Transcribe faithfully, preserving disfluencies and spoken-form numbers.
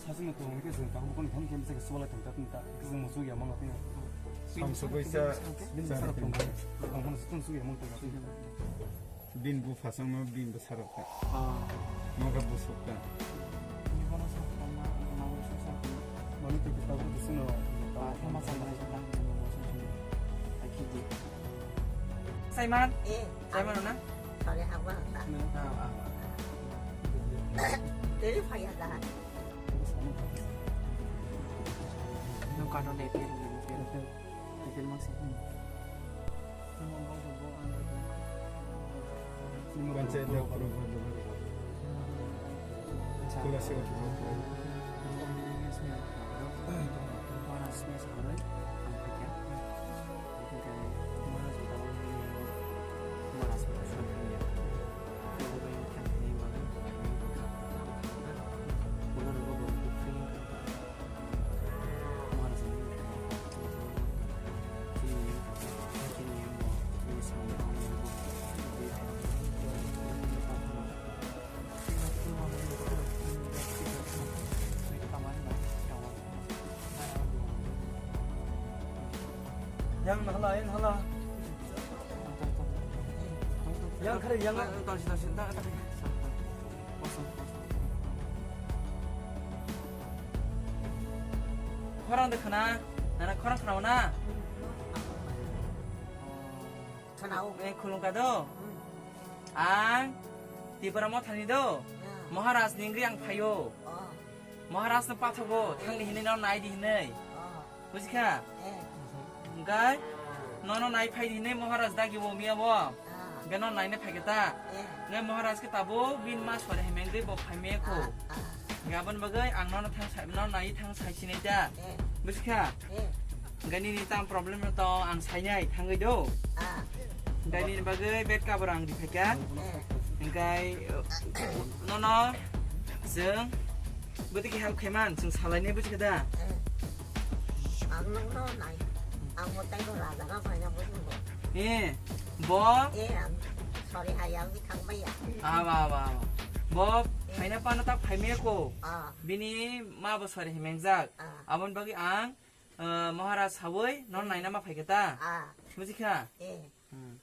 Sasino tong ke jeng tak bukon thang ke misa ke suwala thang tak ta ke jeng musu ya mang apina. Samsugui sa. Bin sa thang. Ang hon sutun su ya mang ta. Bin bu phasang no bin bu sarok ta. Ah. Moga bu suk ta. Ini kono sa tama, mau sa sa. Manu tu kita bu sino. Ah, sama sama sa tang. Aki di. Saiman? Eh, Saiman na? Sorry, aku tak. Ah, ah. Dari payah dah. Nung kado deh, Pir, Pir, Pir. Pir, Pir, masih. Panchayat dak pura bhar bhar. Kula se. Yang hala, yang hala. Yang kare, yang. Tasi, tasi, tak, tak. Khorang de khana, nana khorang khana na. Khana o. Eh, khulung ka do. Ang Tipra Mothani do. Maharaj ningri ang phaio. Maharaj no pathogo, thangni hinwi no naidi hinwi. Bujikha? Hingkai nono nai phai hinwi Maharaj dagi bo miya bo. Hingkai no naina phai khe ta. Hingkai Maharaj khe tabuk bin ma sori hemeng dei bo phai me kho. Hingkai aboni bagwi ang nono thang sai, nono nai thang sai sinai ta. Bujikha? Hingkai nini tam problem no tong ang sainai thangwi do. Hingkai nini bagwi bed cover ang di phaikha. Hingkai, uh, nono chwng bwtwi khe help khaiman chwng salainai bujikha da? Ang nokno nai. Ang bo tei bo raja no phaina bujikha. Eh, bo? Eh, ang sorry hai ang thang baiya. Aba, aba, aba. Bo phaina pano ta phaimaya ko. Bini ma bo sorry himengjak. Aboni bagwi ang, uh, Maharaj sawi nono naina ma phaikha ta? Bujikha? Hmm.